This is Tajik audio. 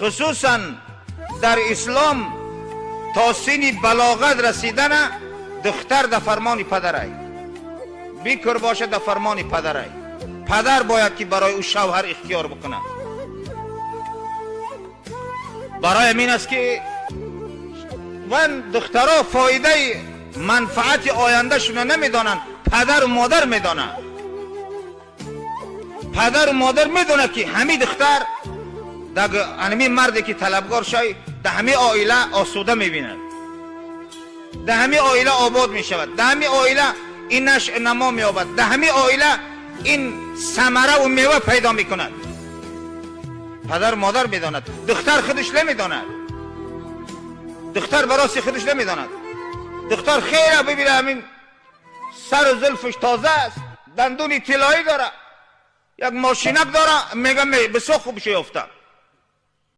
Хусусан дар ислом то синни балоғат расидана духтар дар фармони падарай, бикр бошад, дар фармони падарай. Падар бояд ки барои ӯ шавҳар ихтиёр бикунад. Барои ҳамин аст ки ван духтаро фоидаи манфаати ояндашуна намедонанд. Падару модар медонанд. Падару модар медонад, ки ҳамин духтар ҳамин марде ки талабгор шай, дар ҳамин оила осуда мебинад, дар ҳамин оила обод мешавад, дар ҳамин оила ин нашъу намо меёбад, дар ҳамин оила ин самараву мева пайдо мекунад. Падару модар медонад, духтар худаш намедонад. Духтар бароси худаш намедонад. Духтар хела бибина, ҳамин сару зулфаш тоза аст, дандуни тиллоӣ дора, як мошинак дора, мегам бисёр хуб ёфтам.